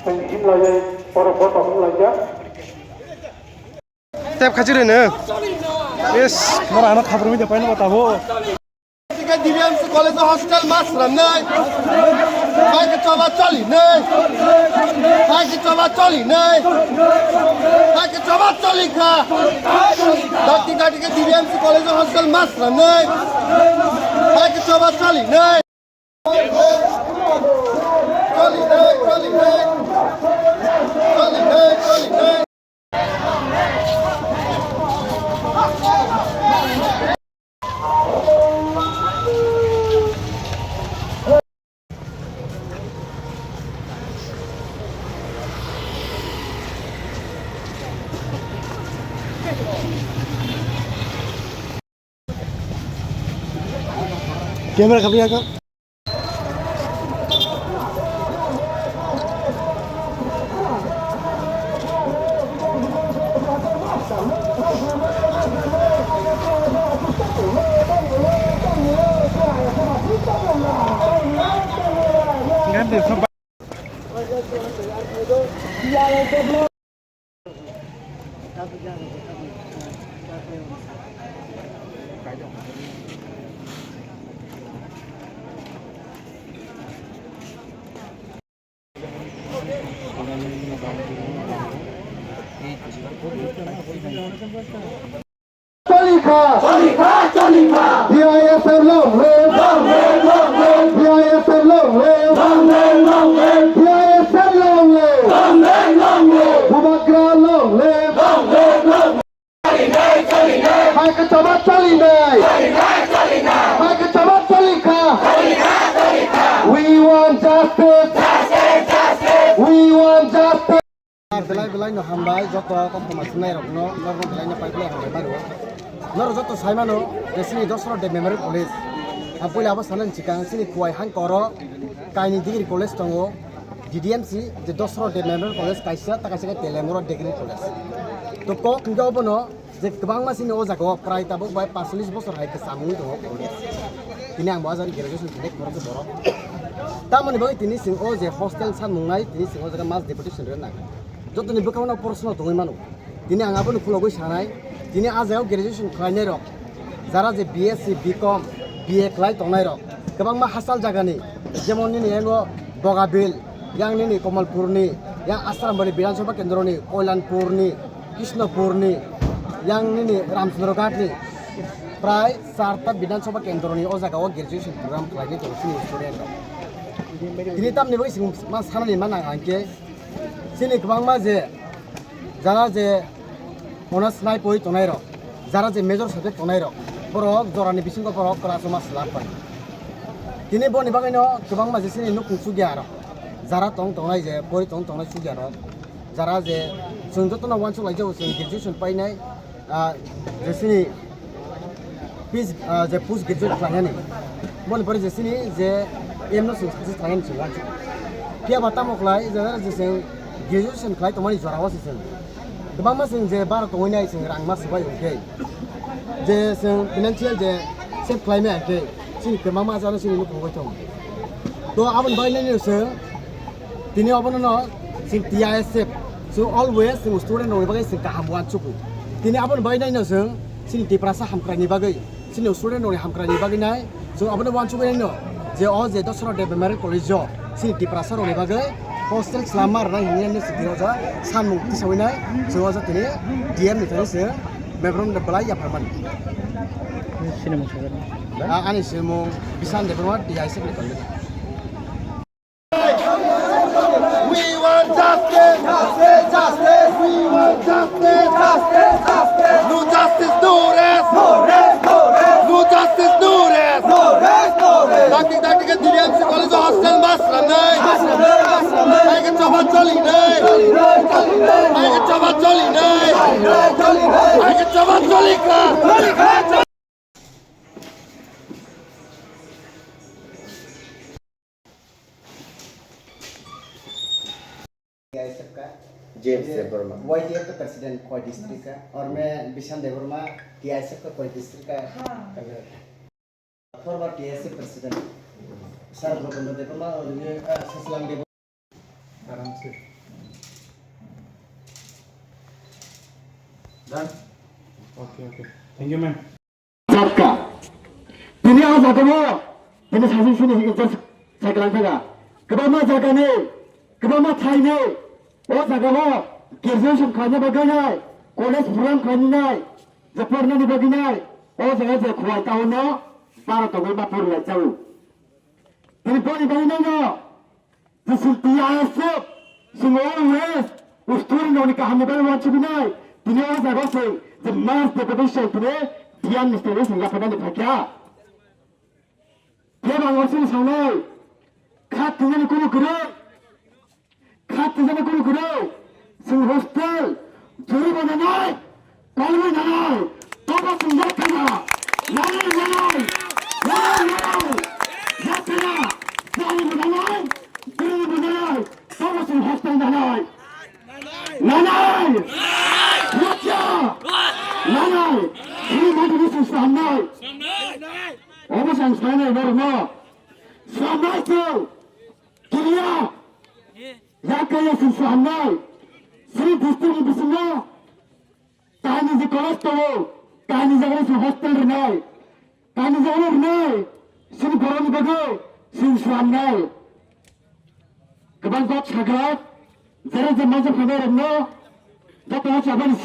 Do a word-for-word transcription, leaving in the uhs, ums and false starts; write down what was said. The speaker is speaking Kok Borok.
Tei himlaiwi borok bo tongmung laijak. Tep khachi rwino. Yes. Nora ano khabrumwi de paino tabo. Tika D B M C college hostel mas ramnai. Hai ke choba choli nai. Hai ke choba choli nai. Hai ke choba choli kha. Dakti dakti ke D B M C college hostel mas ramnai. Hai ke choba choli nai. Camera khabi ya ka? Cholika! Cholika! Cholika! B I S F long live! Long live! Long live! B I S F long live! Long live! Long live! B I S F long live! Long live! Long live! Bubagra long live! Long live! Long live! Hai ke choba choli nai! Hai ke choba choli kha! We want justice! We want justice! Belai belai no hambai joto koktwma swngnai rokno, norokno belai no pai belai hambai mano. Norok joto sai mano je chini Dosra De Memorial College. Ang puila abo sanani chikang chini Kuai Hangkoro kaini degree college tongo, D D M C, je Dosra De Memorial College kaisa, ta kaisa khe Telemura Degree College. To kok hwnkhe obono je kwbangma chini o jaga o prai tabuk bai pash chollish bosor hai kwcham wngwi tongo college. Tini ang bo ah jagani graduation khainai khoroksa borok. Tamoni bagwi tini chwng o je hostel sanmung nai, tini chwng o jaga mass deputation rwna nang. Jotoni bwkhao no proshno tongwi mano. Tini ang abono khulogwi sanai, tini ah jagao graduation khlainai rok, jara je B S C, B Com, B A khlai tongnai rok, kwbangma hachal jagani, jemon nini yango Bogabil, yang nini Komolpurni, yang Asrambari Bidhan Sabha Kendroni, Koilanpurni, Krishnopurni, yang nini Ramchandra Ghatni, prai charta Bidhan Sabha Kendroni o jagao graduation program khlainai tongo chini student rok. Tini tamni bagwi chwng ma sanani ma nang ang khe, chini kwbangma je jara je honours naiphoi tongnai rok, jara je major subject tongnai rok, borok jorani bisingo borok class o ma swlak pai. Tini boni bagwino kwbangma je chini nukhung chukya rok, jara tong tongnai je pori tong tongnai chukya rok, jara je chwng jotono uansuk lai jago chwng graduation painai, ah, je chini pis-, ah, je post graduate khlainani, boni pore je chini je aim no chwng success khlainani chwng uansuk. Phiya ba tamo khlai je, je chwng graduation khlai tongmani jora o se chwng kwbangma chwng je bara tongwi nai chwng rang ma swbai hwnkhe, je chwng financial je save khlai maya hwnkhe, chini kwbangma jora chini nukhung bai tongo. To aboni bagwi nini chwng tini obono no chwng T I S F, chwng always chwng student rokni bagwi chwng kaham uansugo. Tini aboni bagwi nai no chwng chini Tiprasa hamkraini bagwi, chini student rokni hamkraini bagwi nai chwng obono uansugwi nai no je o je Dosra De Memorial College o chini Tiprasa rokni bagwi hostel chwlama rwnai hinwi nai no chwng tini o jaga sanmung tisawi nai chwng o jaga tini D M ni thani chwng memorandum belai yapharmani. Sinimung sajaknai. Ah, ani sinimung Bishan Debbarma, T I S F ni convener. We want justice! Justice! Justice! We want justice! Justice! Justice! No justice, no rest! No rest! No rest! No justice, no rest! No rest! No rest! Dakti dakti ke D B M C college hostel mas ramnai! Mas ramnai! Mas ramnai! Hai ke choba choli nai! Choli nai! Choli nai! Hai ke choba choli nai! Choli nai! Choli nai! Hai ke choba choli kha! Choli kha! T I S F का James ये Debbarma। Y D F का president कोई district का, और मैं बिशान Debbarma T I S F का कोई district का हाँ। Former T I S F president sir Govind Debbarma और ये, अ, ससलाम देवर्मा। आराम से। Done? Okay, okay. Thank you, ma'am. Jatka. Tini o jaga o, tini sasi sini in charge cycle ang thaga. Kwbangma jaga ni, kwbangma thai ni, o jaga o graduation khlaina bagwi nai, college program khlaina nai, je porna ni bagwi nai, o jaga je Khowai town no, bara tongwi ma pori lai chao. Tini boni bagwi nai no, Chwng T I S F, chwng always, ustori noni kaham ni bagwi wansugwi nai, tini o jaga se, je mass deputation tini D M ni stage se yapha nani phakya. Khe bang o chwng sangnai, khat tini ni kunu kwrwi, khat tini ni kunu kwrwi, chwng hostel, jori bo nanai, Kolwi nanai, tobo chwng yaphina. Nanai, nanai, nanai, nanai, yaphina. Jani bo nanai, bini bo nanai, tobo chwng hostel nanai. Nanai, yaphia, nanai, bini madu ni chwng swnamnai. Obo chwng swnamnai norokno. Swnamnai chwng, kiriya, yaphia chwng swnamnai. Sri district ni bisingo. Kainwi je college tongo, kainwi jaga se hostel rwnai, kainwi jaga rwnai, chini borokni bagwi chwng swnamnai. Kwbang kok sakha, jera je masa phainairokno jotono chabani